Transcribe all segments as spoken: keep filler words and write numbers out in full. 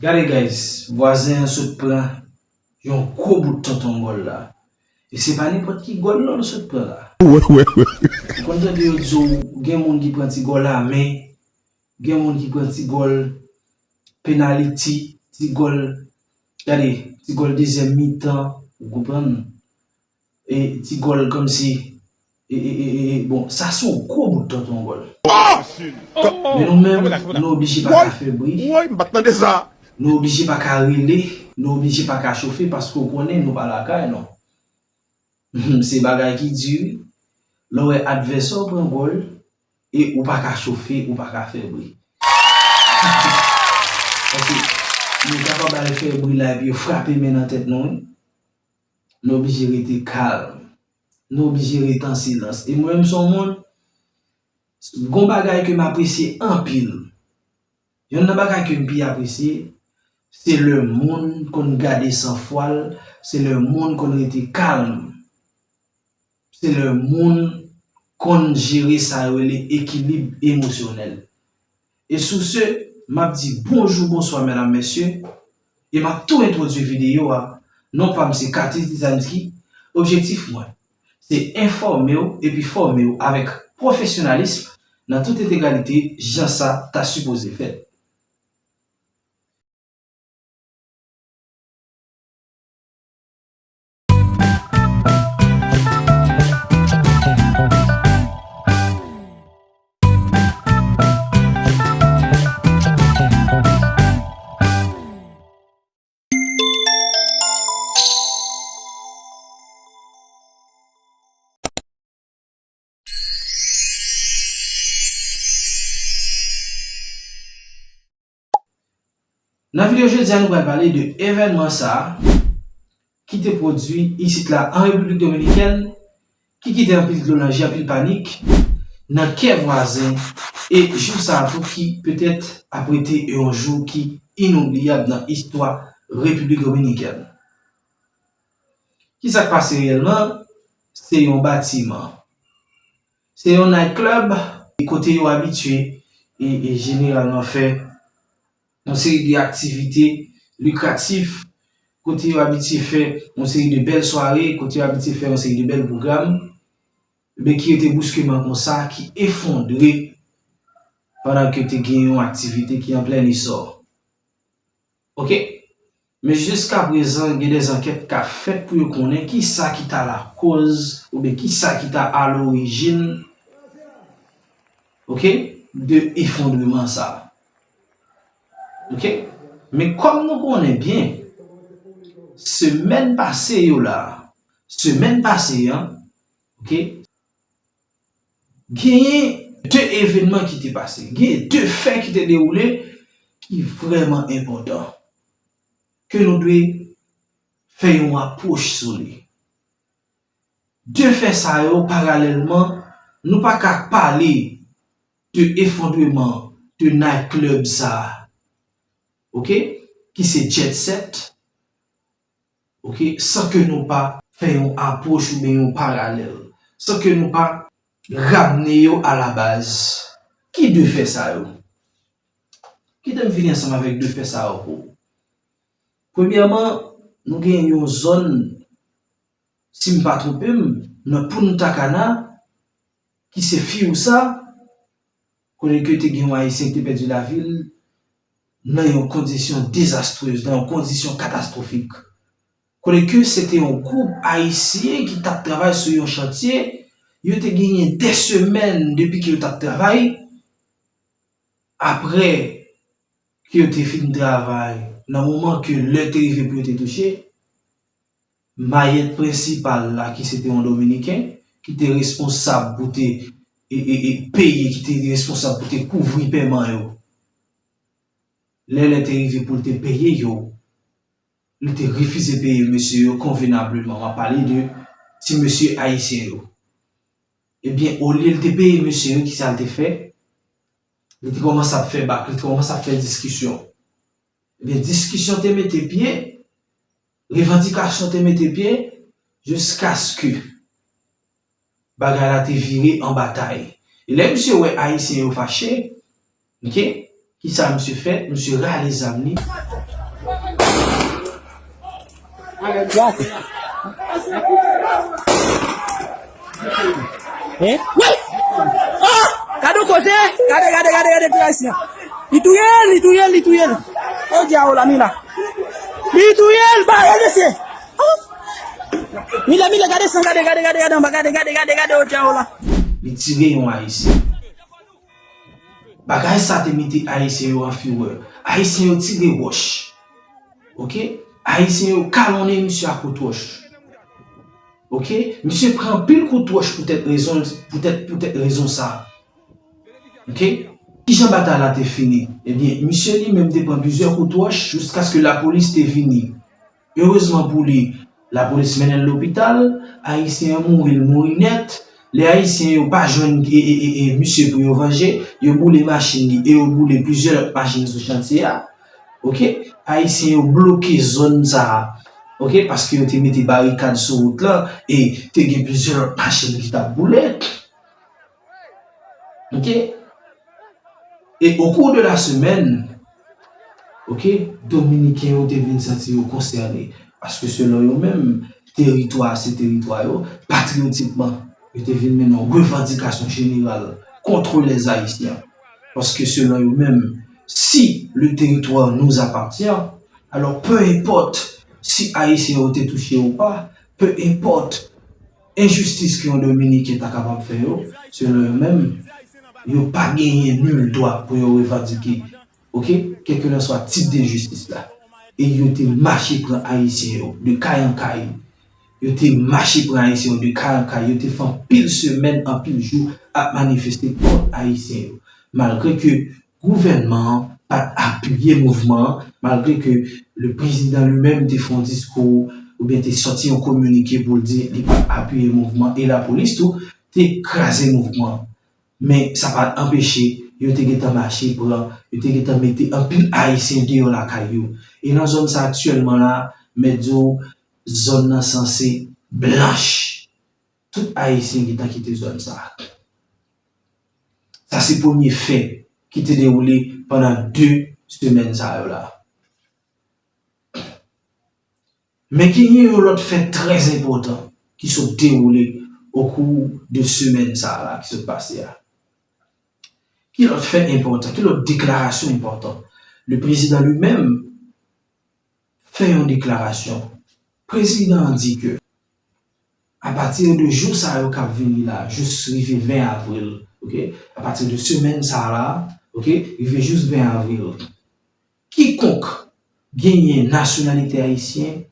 Gade guys, vwazen an sot pran yon gwo bout tonton gòl la. E se pa nenpòt ki gòl non l sot pran la. Ou konn tande yo di w gen moun ki pran ti gòl a men, gen moun ki pran ti gòl penaliti, ti gòl, gade, ti gòl dezyèm mitan, ou konprann? E ti gòl kòmsi, e, e, e, e, e, bon, sa se yon gwo bout tonton gòl. Men nou menm, nou oblije pa ka fè bri. Woy, m pa t tande sa. Nou oblije pa ka rele, nou oblije pa ka chofe, paske w konnen nou pa lakay nou. Se bagay ki di wi. Lè w wè advèsè w pran gòl, e ou pa ka chofe, ou pa ka fè bri. Paske nou kapab al fè bri la epi yo frape men nan tèt nou wi. Nou oblije rete kalm. Nou oblije rete an silans. E mwen menm se yon moun, gon bagay ke m apresye anpil. Yonn nan bagay ke m pi apresye, se lè moun konn gade sanfwa l, se lè moun konn rete kalm. Se lè moun konn jere sa yo rele ekilib emosyonèl. E sou se, m ap di bonjou, bonswa, medam, mesye, e m ap tou entwodui videyo a. Non pa m se Katis Dizanski. Objektif mwen, se enfòme w epi fòme w avèk pwofesyonalism nan tout entegralite jan sa ta sipoze fèt. Nan videyo jodi a, nou pral pale de evènman sa a ki te pwodui isit la an Repiblik Dominikèn, ki kite anpil dlo nan je, anpil panik nan kè vwazen, e jou sa a tou ki petèt ap rete yon jou ki inoubliyab nan istwa Repiblik Dominikèn. Kisa k pase reyèlman? Se yon batiman. Se yon night club kote yo abitye e, e jeneralman fè yon seri de aktivite likratif, kote yo abitye fè yon seri de bèl sware, kote yo abitye fè yon seri de bèl pwogram, men ki rete bruskeman konsa, ki efondre pandan ke te gen yon aktivite ki an plèn esò. Oke? Men jiskaprezan, gen de zankèt k ap fèt pou yo konnen kisa ki ta lakoz oubyen kisa ki ta alorijin, oke, de efondreman sa a. Oke? Men kòm nou konnen byen, semèn pase yo la, semèn pase an, oke, genyen de evènman ki te pase, genyen de fè ki te dewoule ki vrèman enpòtan, ke nou dwe fè yon apwòch sou li. De fè sa yo, paralèlman, nou pa ka pale de efondreman de night club sa a, oke, ki se Jet Set, oke, san ke nou pa fè yon apwòch oubyen yon paralèl, san ke nou pa ramne yo alabaz. Ki de fè sa yo? Kite m vini ansanm avèk de fè sa yo pou ou. Premyèman, nou gen yon zòn, si m pa twonpe m, nan Punta Cana, ki se Fiusa, kote ke te gen yon Ayisyen ki te pèdi lavi l nan yon kondisyon dezastrez, nan yon kondisyon katastwofik. Kote ke se te yon gwoup Ayisyen ki t ap travay sou yon chantye, yo te genyen de semèn depi ke yo t ap travay, apre ke yo te fin travay, nan moman ke lè te rive pou yo te touche, mayèt prensipal la, ki se te yon Dominiken, ki te responsab pou te, e, e, e, peye, ki te responsab pou te kouvri pèman yo. Lè lè te rive pou l te peye yo, li te refize peye mesye yo konvenableman. M ap pale de ti mesye ayisyen yo. Ebyen, olye l te peye mesye yo, kisa l te fè? Li te kòmanse ap fè bak, li te kòmanse ap fè diskisyon. Ebyen, diskisyon te mete pye, revandikasyon te mete pye, jiskaske bagay la te vire an batay. E lè misye wè Ayisyen yo fache, oke, Kisa misye fè? Misye rale zam li. Hein? Wi! Oh! Gade yon koze! Gade, gade, gade, gade, ti ayisyen. Li touye l, li touye l, li touye l. Oh, dyawo la, mi la. Li touye l, ba, gade, mesye. Oh! Mi la, mi la, gade san, gade, gade, gade, gade anba, gade, gade, gade, gade, oh, dyawo la. Li tire yon ayisyen. Bagay sa te mete ayisyen yo an firè. Ayisyen yo tire wòch. Oke? Ayisyen yo kalonnen misye a kout wòch. Oke? Misye pran anpil kout wòch poutèt rezon, poutèt, poutèt rezon sa. Oke? Kijan batay la te fini? Ebyen, misye li menm te pran plizyè kout wòch jiskaske lapolis te vini. Erezman pou li, lapolis mennen l lopital, ayisyen an mouri, l mouri nèt. Lè ayisyen yo pa jwenn e, e, e, e, misye pou yo vanje, yo boule machin li e yo boule plizyè lòt machin sou chantye a. Oke? Ayisyen yo bloke zòn sa a. Oke? Paske yo te mete barikad sou wout lan e te gen plizyè lòt machin ki t ap boule. Oke? E au cours de la semaine, oke, Dominiken yo te vin santi yo konsène. Paske selon yo menm, teritwa a se teritwa yo. Patriyotikman, yo te vin mennen yon revandikasyon jeneral contre les Haïtiens. Paske selon yo menm, si le territoire nous appartient, alors peu importe si Ayisyen yo te touche ou pa, peu importe enjistis ke yon Dominiken ta kapab fè yo, selon yo menm, yo pa genyen nil dwa pou yo revandike, oke, kèlkelanswa tip de enjistis la. E yo te mache pran Ayisyen yo de kay an kay. Yo te mache pran Ayisyen yo de kay an kay. Yo te fè anpil semèn, anpil jou ap manifeste kont Ayisyen yo. Malgre ke gouvènman an pa t apiye mouvman an, malgre ke le prezidan li menm te fè yon diskou oubyen te sòti yon kominike pou l di li p ap apiye mouvman e lapolis tou te kraze mouvman an. Men sa pa t anpeche yo te gentan mache pran, yo te gentan mete anpil Ayisyen deyò lakay yo. E nan zòn sa aktyèlman la, mèt di w, zòn nan sanse blanch. Tout Ayisyen gentan kite zòn sa. Sa se premye fè ki te dewoule pandan de semèn sa yo la. Men genyen yon lòt fè trè enpòtan ki sot dewoule au cours de semèn sa a la ki sot pase a. Ki lòt fè enpòtan? Ki lòt deklarasyon enpòtan? Le prezidan li menm fè yon deklarasyon. Prezidan an di ke apati de jou sa yo k ap vini la, jis rive ven avril, oke? Apati de semèn sa a la, oke, rive jis ven avril, kikonk genyen nasyonalite ayisyen,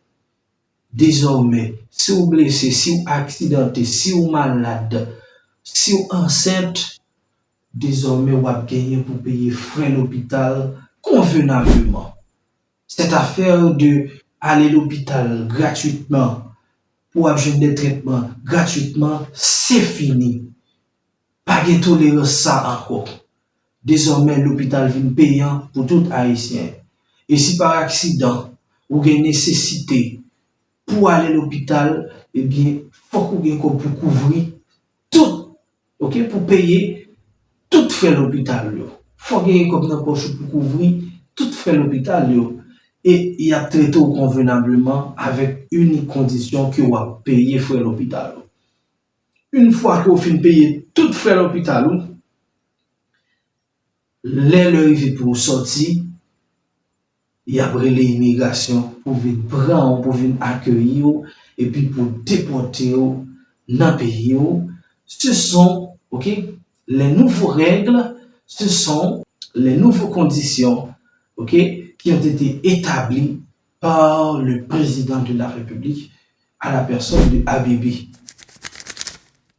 dezòmè, si w blese, si w aksidante, si w malad, si w ansent, dezòmè w ap genyen pou peye frè lopital konvenableman. Cette affaire de ale lopital gratwitman pou w ap jwenn de trètman gratwitman, se fini. Pa gen tolerans sa ankò. Dezòmè, lopital vin peyan pou tout Ayisyen. E si pa aksidan ou gen nesesite pou w ale lopital, ebyen, fòk ou gen kòb pou kouvri tout, oke, pou peye tout frè lopital yo. Fòk gen kòb nan pòch ou pou kouvri tout frè lopital yo. E y ap trete w konvenableman avèk inik kondisyon ke w ap peye frè lopital ou. Yon fwa ke w fin peye tout frè lopital ou, lè lè rive pou w sòti, y ap rele imigrasyon pou vin pran w, pou vin akeyi w, epi pou depòte w nan peyi w. Ce sont, oke, les nouveaux règles, ce sont les nouveaux conditions, oke, qui ont été établies par le président de la République à la personne de Abibi.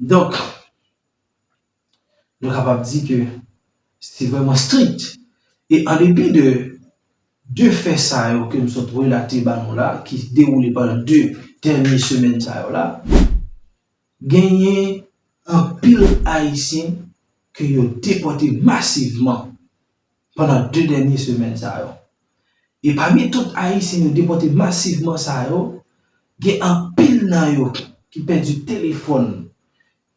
Donk, nou kapab di ke se vrèman strik. E an depi de de fè sa yo ke m sot relate ba nou la, ki dewoule pandan de dènye semèn sa yo la, genyen anpil Ayisyen ke yo depòte masivman pandan de dènye semèn sa yo. E pami tout Ayisyen yo depòte masivman sa yo, gen anpil nan yo ki pèdi telefòn,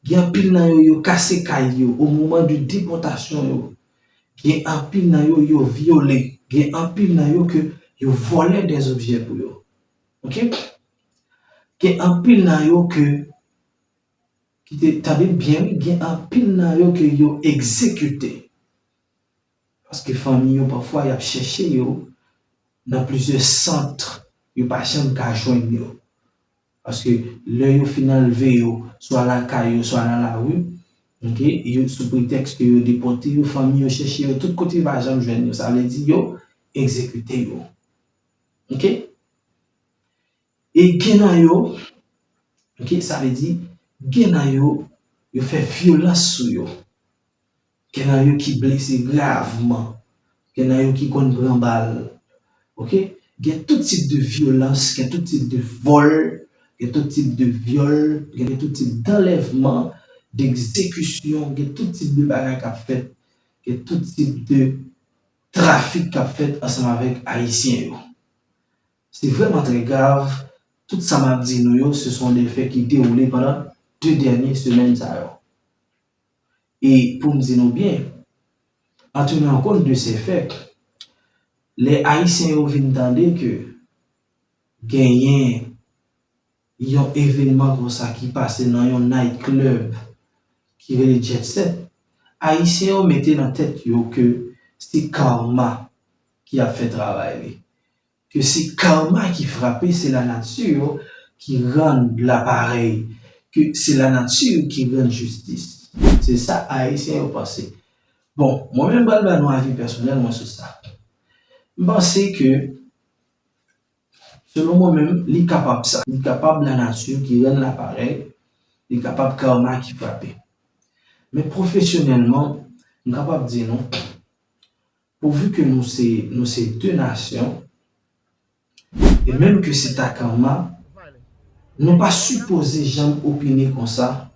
gen anpil nan yo, yo kase kay yo au moment de déportation yo. Gen anpil nan yo, yo vyole. Gen anpil nan yo ke yo vòlè dèzobjè pou yo. Oke? Gen anpil nan yo ke, ki te, tande byen, wi, gen anpil nan yo ke yo egzekite. Paske fanmi yo, pafwa, y ap chèche yo nan plizyè sant, yo pa janm ka jwenn yo. Paske lè yo fin anlve yo, swa lakay yo, swa nan lari, oke, yo, sou pretèks ke yo depòte yo, fanmi yo chèche yo tout kote, yo pa janm jwenn yo. Sa vle di yo egzekite yo. Oke? E gen nan yo, oke, sa vle di, gen nan yo, yo fè vyolans sou yo. Gen nan yo ki blese gravman. Gen nan yo ki konn pran bal. Oke? Gen tout tip de vyolans, gen tout tip de vòl, gen tout tip de vyòl, gen tout tip danlèvman, degzekisyon, gen tout tip de bagay k ap fèt, gen tout tip de trafik k ap fèt ansanm avèk Ayisyen yo. Se vrèman trè grav. Tout sa m ap di nou yo, ce sont des faits ki dewoule pandan de dènye semèn sa yo. E pou m di nou byen, en tenant compte de ces faits, lè Ayisyen yo vin tande ke genyen yon evènman konsa ki pase nan yon night club ki rele Jet Set, Ayisyen yo mete nan tèt yo ke se karma ki ap fè travay li. Ke se karma ki frape, se lanati ki rann la parèy, ke se lanati ki rann jistis. Se sa Ayisyen yo panse. Bon, mwen menm, m pral ba nou avi pèsonèl mwen sou sa. M panse ke, selon mwen menm, li kapab sa. Li kapab lanati ki rann la parèy, li kapab karma ki frape. Men pwofesyonèlman, m kapab di nou, pouvi ke nou se, nou se de nasyon, e menm ke se ta karma, nou pa sipoze janm opine konsa,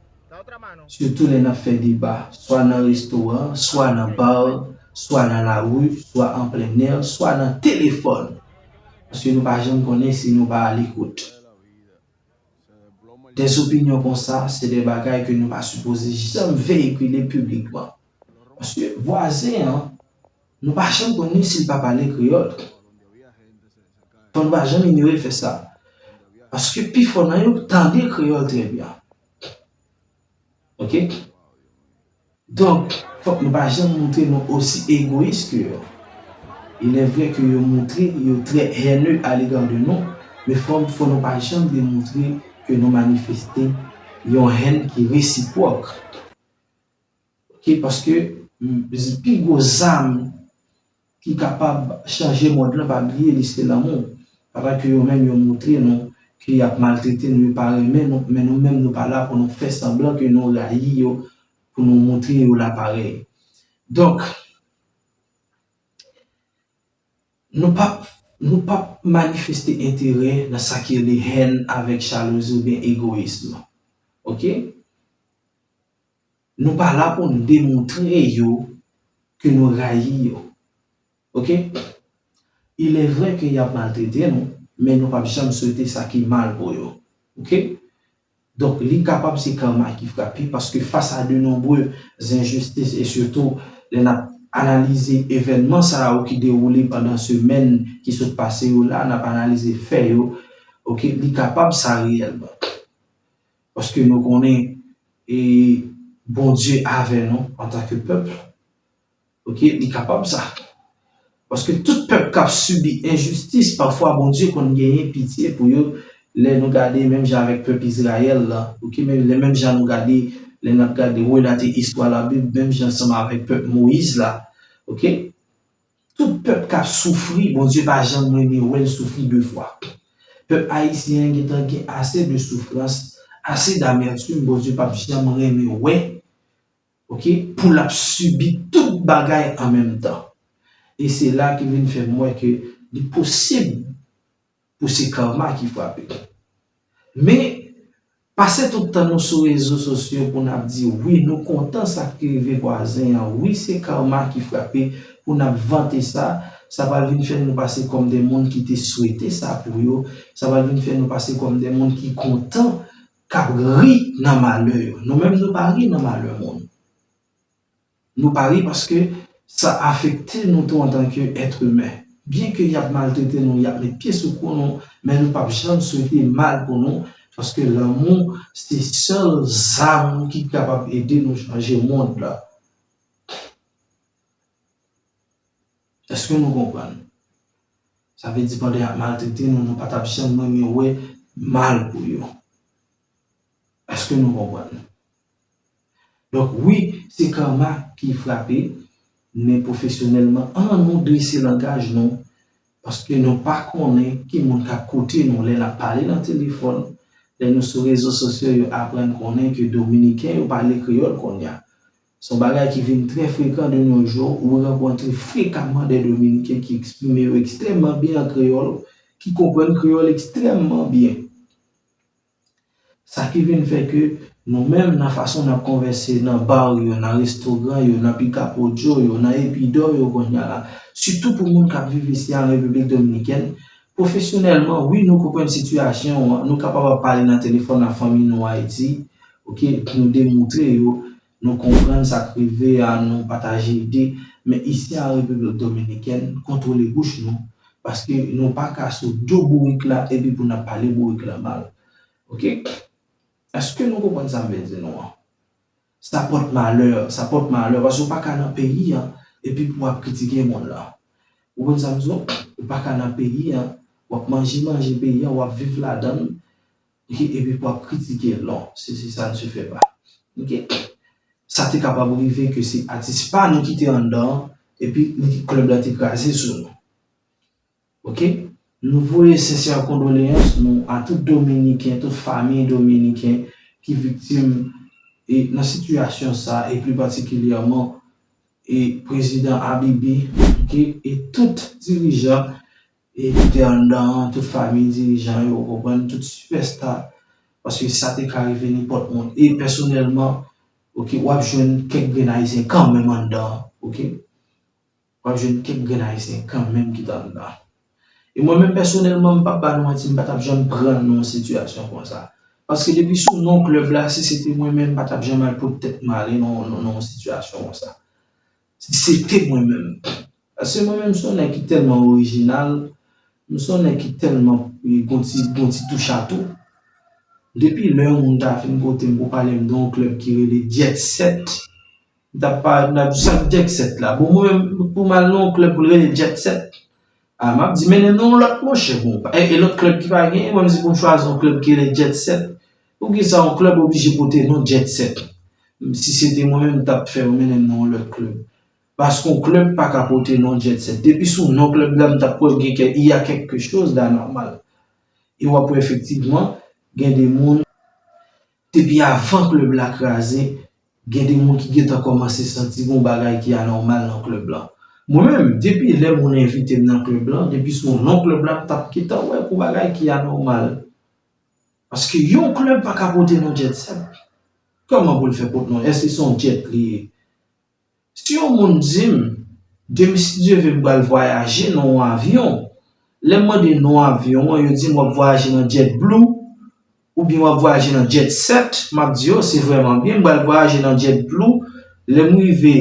sitou lè n ap fè deba, swa nan restoran, swa nan bar, swa nan lari, swa an plen è, swa nan telefòn. Paske nou pa janm konnen si nou pa alekout. Dèzopinyon konsa, se de bagay ke nou pa sipoze janm veyikile piblikman. Paske vwazen an, nou pa janm konnen si l pa pale kreyòl. Fò nou pa janm inyore fè sa. Paske pifò nan yo tande kreyòl trè byen. Oke? Donk, fòk nou pa janm montre nou osi egoyis ke yo. Il est vrai ke yo montre yo trè haineux à l'égard de nous, men fò, fò nou pa janm demontre ke nou manifeste yon hèn ki resipwòk. Oke, paske, m, pi gwo zam ki kapab chanje mond lan, pa bliye li se lanmou. Paske yo menm yo montre nou ke y ap maltrete nou, yo pa renmen nou, men nou menm nou pa la pou nou fè sanblan ke nou rayi yo, pou nou montre yo laparèy. Donk, nou p ap, nou p ap manifeste enterè nan sa ki rele hèn avèk jalouzi oubyen egoyis. Oke? Nou pa la pou n demontre yo ke nou rayi yo. Oke? Il est vrai ke y ap maltrete nou, men nou p ap janm swete sa ki mal pou yo. Oke? Donk, li kapab se karma ki frape, paske fas a de nonbre enjistis, e sitou lè n ap analize evènman sa yo ki dewoule pandan semèn ki sot pase yo la, n ap analize fè yo, oke, li kapab sa reyèlman. Paske nou konnen, e, Bondye avè nou antanke pèp. Oke, li kapab sa. Paske tout pèp k ap sibi enjistis, pafwa Bondye konn genyen pitye pou yo. Lè nou gade menm jan avèk pèp Izrayèl la, oke, men lè menm jan nou gade, lè n ap gade relate istwa Labib, menm jan ansanm avèk pèp Moyiz la, oke, tout pèp k ap soufri, Bondye pa janm renmen wè l soufri de fwa. Pèp ayisyen an gentan gen ase de soufrans, ase damètim, Bondye p ap janm renmen wè, oke, pou l ap sibi tout bagay an menm tan. E se la ki vin fè m wè ke li posib pou se karma ki frape. Men, pase tout tan nou sou rezo sosyo pou n ap di, wi, nou kontan sa ki rive vwazen an, wi, se karma ki frape, pou n ap vante sa, sa pral vin fè nou pase kòm de moun ki te swete sa pou yo, sa pral vin fè nou pase kòm de moun ki kontan, k ap ri nan malè yo. Nou menm, nou pa ri nan malè moun. Nou pa ri paske sa afekte nou tou antanke èt imen. Byenke y ap maltrete nou, y ap met pye sou kou nou, men nou p ap janm swete mal pou nou, paske lanmou se sèl zam ki kapab ede nou chanje mond la. Èske nou konprann? Sa vle di pandan y ap maltrete nou, nou pa t ap janm renmen wè mal pou yo. Èske nou konprann? Donk, wi, se karma ki frape, men pwofesyonèlman, an nou drese langaj nou, paske nou pa konnen ki moun k ap koute nou lè n ap pale nan telefòn, lè nou sou rezo sosyo, yo aprann konnen ke Dominiken yo pale kreyòl kounye a. Se yon bagay ki vin trè frekan de nos jours, ou rankontre frekamman de Dominiken ki eksprime yo ekstrèmman byen an kreyòl, ki konprann kreyòl ekstrèmman byen. Sa ki vin fè ke nou menm, nan fason n ap konvèse nan bar yo, nan restoran yo, nan pikapodyo yo, nan epidò yo kounye a la, sitou pou moun k ap viv isi a an Repiblik Dominikèn, pwofesyonèlman, wi, nou konprann sitiyasyon an, nou kapab ap pale nan telefòn ak fanmi nou Ayiti, oke, nou demoutre yo, nou konprann sa k rive a, nou pataje ide, men isi a an Repiblik Dominikèn, kontwole bouch nou, paske nou pa ka sou do bourik la epi pou n ap pale bourik la mal. Oke? Èske nou konprann sa m vle di nou an? Sa pòt malè, sa pòt malè, paske w pa ka nan peyi an epi pou w ap kritike moun lan. Ou konprann sa m di w? Ou pa ka nan peyi an, w ap manje manje peyi an, w ap viv ladan l, epi pou w ap kritike l. Non, se, se, ça ne se fait pas. Oke? Sa te kapab rive ke se atis pa nou ki te anndan an, epi klèb la te kraze sou nou. Oke? Nou voye sensè kondoleyans nou a tout Dominiken, tout fanmi Dominiken ki viktim e nan sitiyasyon sa, e pli patikilyèman, e Prezidan Abibi, oke, e tout dirijan, e ki te anndan an, tout fanmi dirijan yo, ou konprann, tout sipèsta, paske sa te ka rive nenpòt moun. E pèsonèlman, oke, w ap jwenn kèk grenn Ayisyen kanmenm anndan an, oke? W ap jwenn kèk grenn Ayisyen kanmenm ki t anndan. E mwen menm pèsonèlman, m p ap ba nou manti, m pa t ap janm pran nan yon sitiyasyon konsa. Paske depi sou non klèb la, si se te mwen menm, m pa t ap janm al pot tèt mwen ale nan, nan, nan yon sitiyasyon konsa. Si se te mwen menm. Paske mwen menm, m se yon nèg ki tèlman orijinal, m se yon nèg ki tèlman, e, gon ti, gon ti touch a tou. Depi lè yon moun ta fin kote m pou pale m de yon klèb ki rele Jet Set, m t ap pale, m t ap di sa k Jet Set la. Bon, mwen menm, pou m al nan yon klèb pou l rele Jet Set, a, m ap di, mennen m nan yon lòt, monchè, bon, e, e lòt klèb ki pa genyen, mwen m di pou m chwazi yon klèb ki rele Jet Set. Poukisa yon klèb oblije pote non Jet Set? Si se te mwen menm, m t ap fè yo mennen m nan yon lòt klèb. Paske yon klèb pa ka pote non Jet Set. Depi sou non klèb la, m t ap wè gen kè, il y a quelque chose d'anormal. E w ap wè efektivman, gen de moun, depi avan klèb la kraze, gen de moun ki gentan kòmanse santi gon bagay ki anòmal nan klèb la. Mwen menm, depi lè moun envite m nan klèb la, depi sou non klèb la, m t ap gentan wè gon bagay ki anòmal. Paske yon klèb pa ka pote non Jet Set. Kòman pou l fè pote non? Èske se yon jet li ye? Si yon moun di m, demen si Dye vle m pral vwayaje nan yon avyon, lè m mande non avyon an, yo di m w ap vwayaje nan JetBlue, oubyen w ap vwayaje nan Jet Set, m ap di yo, se vrèman byen, m pral vwayaje nan JetBlue, lè m rive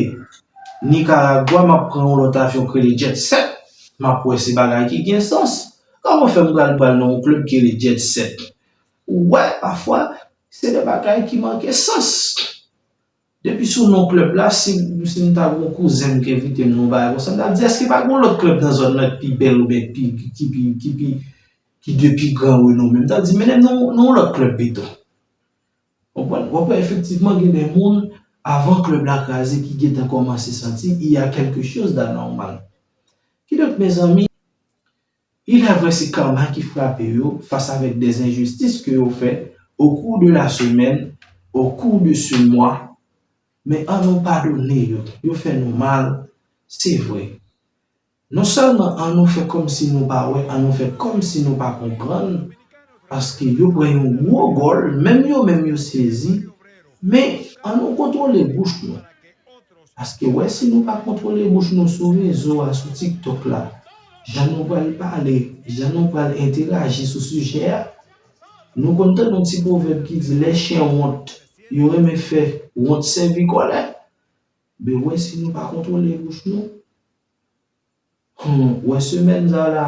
Nicaragua, m ap pran yon lòt avyon k rele Jet Set, m ap wè se bagay ki gen sans. Kòman fè m pral, pral nan yon klèb ki rele Jet Set? Ou wè, pafwa, se de bagay ki manke sans. Depi sou non klèb la, si, si m ta gen yon kouzen m ki envite m nan yon bagay konsa, m ta di, èske pa gen yon lòt klèb nan zòn nan ki pi bèl oubyen ki pi, ki pi, ki pi, ki de pi gran renome? M ta di, mennen m nan, nan yon lòt klèb pito. Konprann? W ap wè efektivman gen de moun, avan klèb la kraze, ki gentan kòmanse santi, il y a quelque chose d'anormal. Kidonk, mezanmi, il est vrai, se karma ki frape yo fas avèk de enjistis ke yo fè au cours de la semaine, au cours de ce mois, men an nou padone yo. Yo fè nou mal, se vre. Non sèlman an nou fè kòmsi nou pa wè, an nou fè kòmsi nou pa konprann, paske yo pran yon gwo gòl, menm yo menm yo sezi, men an nou kontwole bouch nou. Paske wè, si nou pa kontwole bouch nou sou rezo a, sou TikTok la, jan nou pral pale, jan nou pral enteraji sou sijè a, nou konn tande yon ti pwovèb ki di, lè chen wont, yo renmen fè wont sèvi kòlè. Men wè si nou pa kontwole bouch nou. Hmm, wè semèn sa la,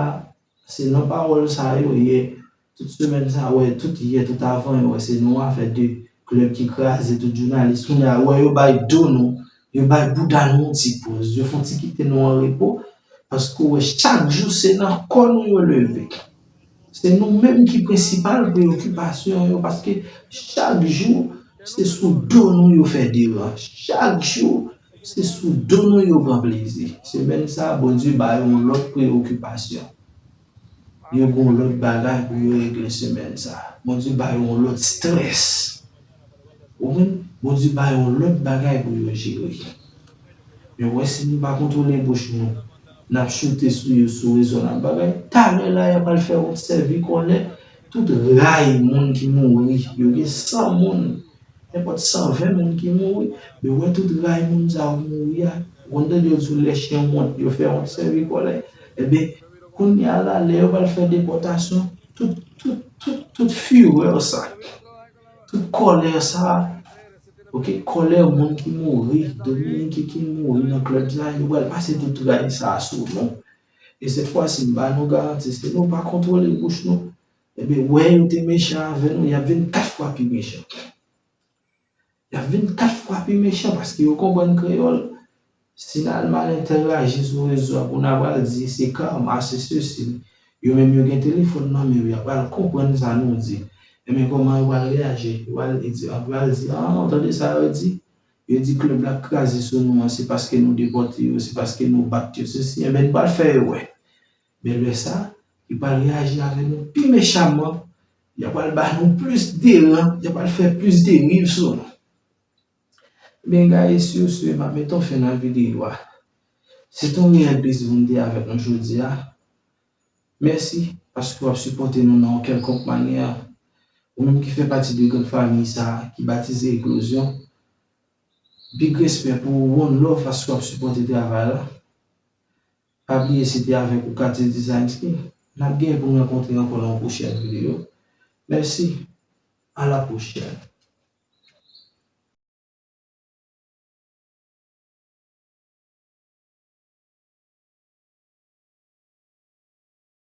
se nan pawòl sa yo ye. Tout semèn sa, wè, tout yè, tout avan yè, wè, se nou afè de klèb ki kraze tout jounalis. Kounye a, wè, yo bay do nou, yo bay bouda nou yon ti poz, yo fè yon ti kite nou an repo. Paske wè, chak jou se nan kò nou yo leve. Se nou menm ki prensipal preyokipasyon yo, paske chak jou se sou do nou yo fè deran. Chak jou se sou do nou yo pran plezi. Semèn sa, Bondye ba yo yon lòt preyokipasyon. Yo gen yon lòt bagay pou yo regle semèn sa. Bondye ba yo yon lòt strès. Ou konprann? Bondye ba yo yon lòt bagay pou yo jere. Men wè si nou pa kontwole bouch nou, n ap choute sou yo sou rezo, n ap bagay. Talè la, y ap al fè yon sèvi kòlè. Tout ray moun ki mouri, yo gen san moun, nenpòt san ven moun ki mouri. Men wè tout ray moun sa yo mouri a. Ou konn tande yo di w lè chen wont, yo fè wont sèvi kòlè. Ebyen, kounye a la, lè yo pral fè depòtasyon, tout, tout, tout, tout firè sa, tout kòlè sa, oke, kòlè moun ki mouri, Dominiken ki mouri nan klèb sa, yo pral pase tout ray sa sou nou. E sèt fwa si, m ba nou garanti, si nou pa kontwole bouch nou, ebyen, wè yo te mechan avè nou, y ap vin kat fwa pi mechan. Y ap vin kat fwa pi mechan paske yo konprann kreyòl. Si n al mal entèraji sou rezo a pou n a pral di se karma, se sesi, yo menm yo gen telefòn nan men yo, y ap pral konprann sa nou di. Ebyen, kòman yo pral reyaji? Yo pral di, yo pral di, ah, ou tande sa yo di? Yo di klèb la k kraze sou nou an, se paske nou depòte yo, se paske nou bat yo, sesi, ebyen, n pral fè yo wè. Men lè sa, li pral reyaji avè nou pi mechamman, y ap pral ba nou plis deran, y ap pral fè plis deriv sou nou. Men guys, sur ce, m ap met yon fen nan videyo a. Se te yon reyèl plezi pou m te avèk nou jodi a. Mèsi paske w ap sipòte nou nan yon kèlkonk manyè. Ou menm ki fè pati de grann fanmi sa a ki batize Eklozyon, big respè pou ou, one love paske w ap sipòte travay la. Pa bliye se te avèk ou, Katy Designs, ki n ap gen pou n rankontre ankò nan yon pwochèn videyo. Mèsi, a la pwochèn.